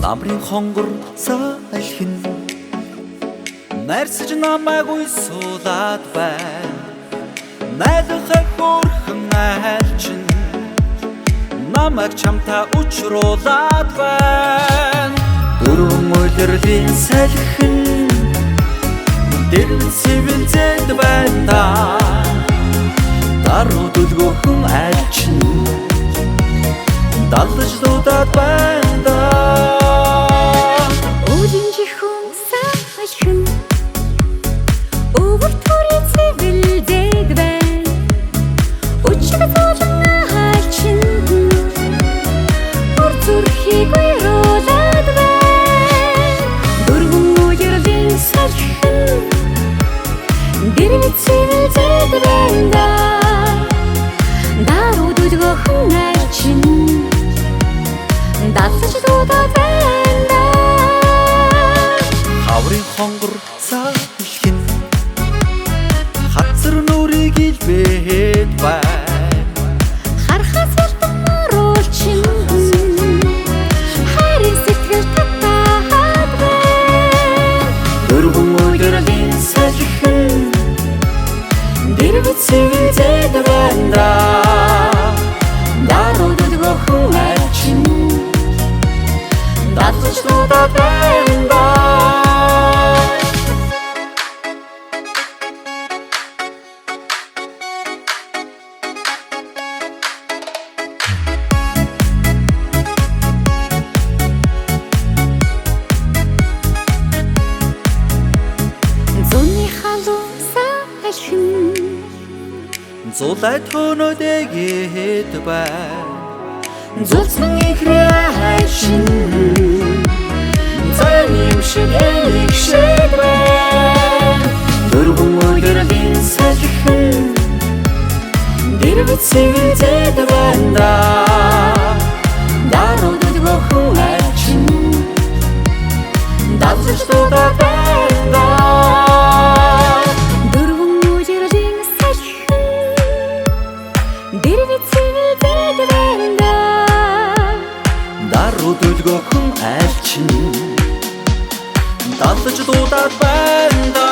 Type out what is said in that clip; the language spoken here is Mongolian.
Намрын хонгор салхин найрсаж намайг уйсуулад байна. Найлхай хөөрхөн айлчин намайг чамтай учруулад байна. Дөрвөн улирлын салхин дэрвэт сэвэлзээд байна да. Даруй дүлгөөхөн айлчин далдаж дуудаад байна да. Өвлийн жихэн салхин өвөр төрийн цэвэлзээд байна. Өчиг зоолон айлчин өр зүрхийг уйруулад байна. Дөрвөн улирлын салхин дэрвэт цэвэлзээд байна да. Даруй дүлгөөхөн айлчин далдаж дуудаад байна да. Хаврын хонгор салхин хацар нүрийг илбээд байна. Хархас ялтан маруулчин хайрын сэтгэл татаад байна. Дөрвөн улирлын салхин дэрвэт сэвэлзээд байна да. Даруй дүлгөөхөн айлчин далдаж дуудаад байна да. Зуны халуун салхин Зулай төнөөд эгээд байна. Зулсан ихрээ айлчин зайн юм шиг эгшээд байна. Дөрвөн улирлын салхин дэрвэт сэвэлзээд байна да. Даруй дүлгөөхөн айлчин далдаж дуудаад байна да. Дөрвөн улирлын салхин дэрвэт сэвэлзээд байна да. Даруй дүлгөөхөн айлчин далдаж дуудаад байна да.